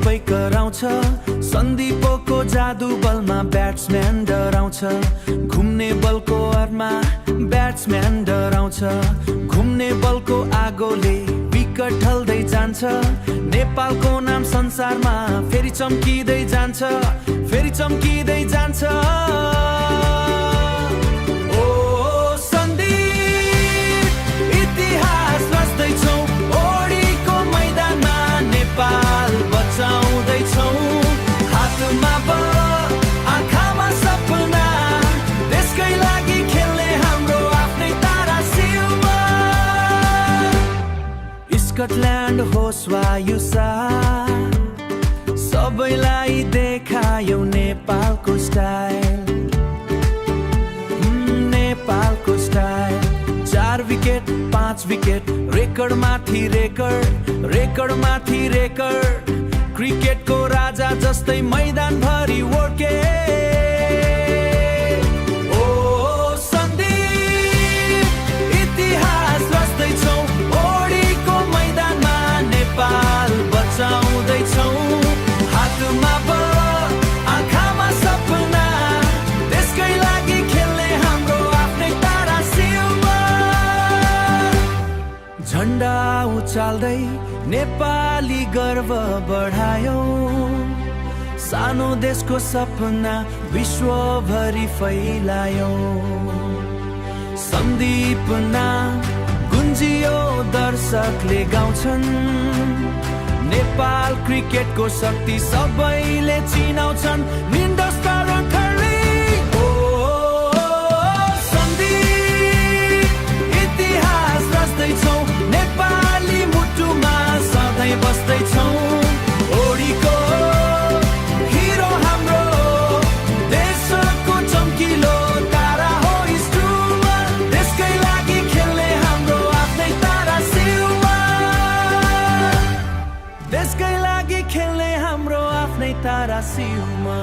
सबै कराउँछ। सन्दीपको जादु बलमा ब्याट्सम्यान डराउँछ। घुम्ने बलको अरमा ब्याट्सम्यान डराउँछ। घुम्ने बलको आगोले विकेट ढल्दै जान्छ। नेपालको नाम संसारमा फेरि चम्किँदै जान्छ, फेरि चम्किँदै जान्छ। ओ सन्दीप, इतिहास रच्दैछौ, ओडीको मैदानमा नेपाल बचाउँदैछौ। हातमा बल, आँखामा सपना, देशकै लागि खेल्ने हाम्रो आफ्नै तारा सिउमा। स्कटल्यान्ड होस् वा युसा, सबैलाई देखायौ नेपालको स्टाइल, नेपालको स्टाइल। 4 विकेट 5 विकेट, रेकर्ड माथि रेकर्ड, रेकर्ड माथि रेकर्ड। क्रिकेटको राजा जस्तै मैदान भरि ओर्के। ओ सन्दीप, इतिहास रच्दैछौ, ओडीको मैदानमा नेपाल बचाउँदैछौ। हातमा बल, आँखामा सपना, देशकै लागि खेल्ने हाम्रो आफ्नै तारा सिउमा। झन्डा उचाल्दै नेपाली गर्व बढायौ। सानो देशको सपना विश्वभरि फैलायौ। सन्दीप नाम गुन्जियो, दर्शकले गाउँछन्। नेपाल क्रिकेटको शक्ति सबैले चिनाउँछन्। निन्डोस करथली, ओ सन्दीप, इतिहास रच्दैछौ, नेपाली मुटुमा सधैँ बस्दैछौ। ओडीको हिरो हाम्रो, देशको चम्किलो तारा हो स्टुमा। देशकै लागि खेल्ने हाम्रो आफ्नै तारा सिउमा। देशकै लागि खेल्ने हाम्रो आफ्नै तारा सिउमा।